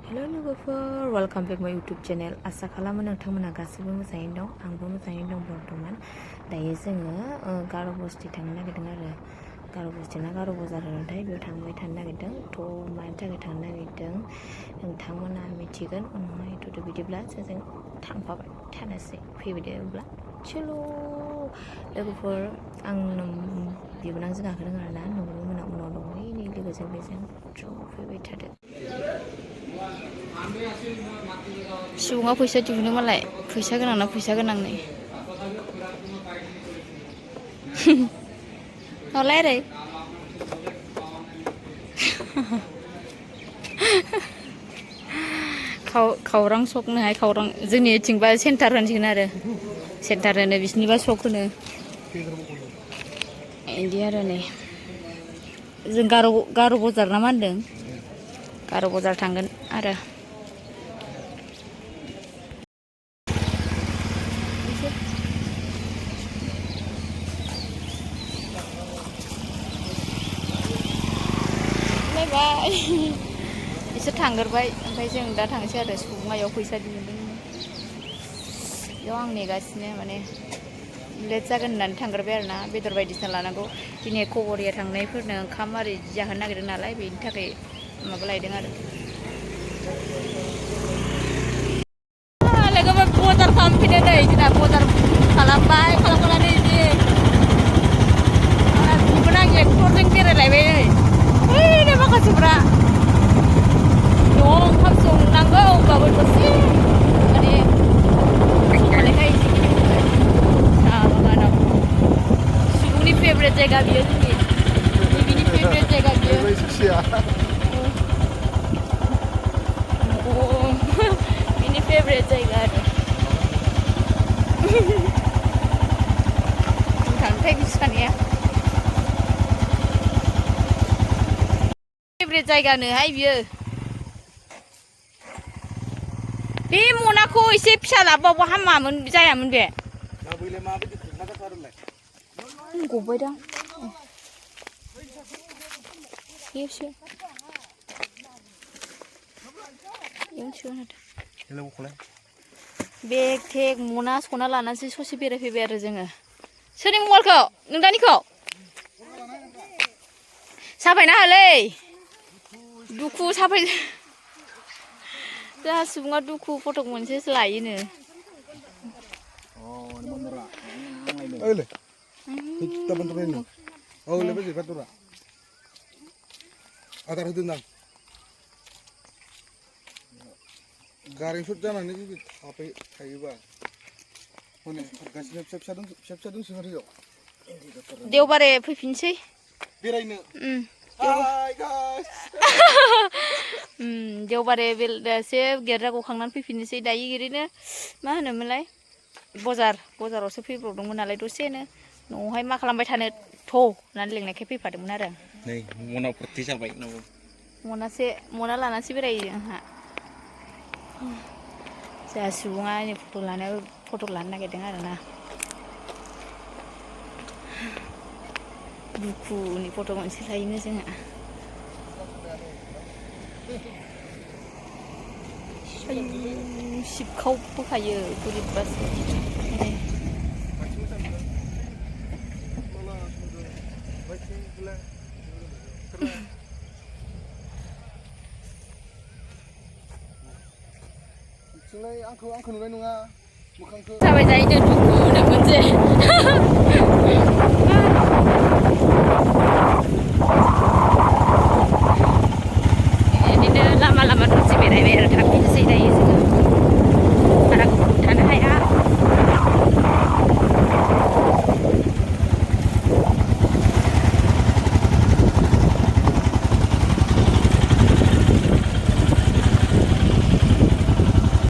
hello लोगोफोर welcome बेक माय YouTube channel आसा खालामो नोंथांमोना गासैबो मोजाङैनो दं आंबो मोजाङैनो दं बर्थमान दायो जोङो गार' बस्ति थांनो नागिरदों आरो गार' बस्ति ना गार' बाजार होनोथाय बेयाव थांबाय थानो नागिरदों थ' मानि थाखाय थांनो नागिरदों नोंथांमोना मिथिगोन उनावहाय थ' बिदिब्ला जों थांफाबाय थानोसै फैबाय दे अब्ला चलो लोगोफोर आं बिबोनांजों गाखोदों आरो ना न'बो मोना उनाव दं नै लोगोजों बेजों थ' फैबाय थादो सुबुङा फैसा दिहुनो मालाय फैसा गोनांना फैसा गोनांनि रायलाय खावरां सकनोहाय खावरां जोंनिथिंबा सेन्टार होनसिगोन आरो सेन्टार होनो बिसिनिबा सक होनो इदि आरो नै जों गार' बाजार ना मा होनदों गार' बाजार थांगोन आरो बाय बिसोर थांगोरबाय ओमफ्राय जों दा थांसै आरो सुबुङायाव फैसा दिहुनदों बेयाव आं नेगासिनो माने लेट जागोन होननानै थांगोरबाय आरो ना बेदर बायदिसिना लानांगौ दिनै खबरिया थांनायफोरनो ओंखाम आरि जाहोनो नागिरदों नालाय बेनि थाखाय माबा लायदों आरो लोगोफोर बाजार खालामफैदो नै जोंना बाजार खालामबाय खालामनानै बिदि बिबोनां एक्टरजों बेरायलायबाय नै ओइनो माखासेफ्रा न'आव ओंखाम संनांगौ होमबाबो दसे माने संनायखाय एसे गिदिंबोबाय साहा बागानाव सुबुंनि फेभरेट जायगा बियो जोंनि बिनि फेभरेट जायगा बियो बिनि फेभरेट जायगा आरो थांथाय बिसानिया फेभरेट जायगानोहाय बियो बे मनाखौ एसे फिसा लाबावबा हामामोन जायामोन बे गबायदां बेग थेग मना सना लानानैसो ससे बेरायफैबाय आरो जोङो सोरनि मबाइलखौ नोंदानिखौ साफायना होलै दुखु साफाय जोंहा सुबुङा दुखु फटक मोनसेसो लायोनो गारि सट जानानै जुदि थायोबा हनै गासिनो फिसा फिसा दंसो माथो देवबारे फैफिनसै बेरायनो देवबारे बेलासे गिर्जा गखांनानै फैफिननोसै दायो ओरैनो मा होनोमोनलाय बाजारावसो फैब्रबदोंमोन नालाय दसेनो न'आवहाय मा खालामबाय थानो थ' होननानै लिंनायखाय फैफादोंमोन आरो नै मनाव फुरथि जाबाय मना लानानैसो बेरायो जोंहा जोंहा सुबुङा फट' लानो नागिरदों आरो ना दुखुनि फट' मोनसे लायोनो जोंहा सिबखावबोखायो बोरैबासो आंखौ नुनाय नङा मोखांखौ थाबाय जायो जों दुखु मोनसे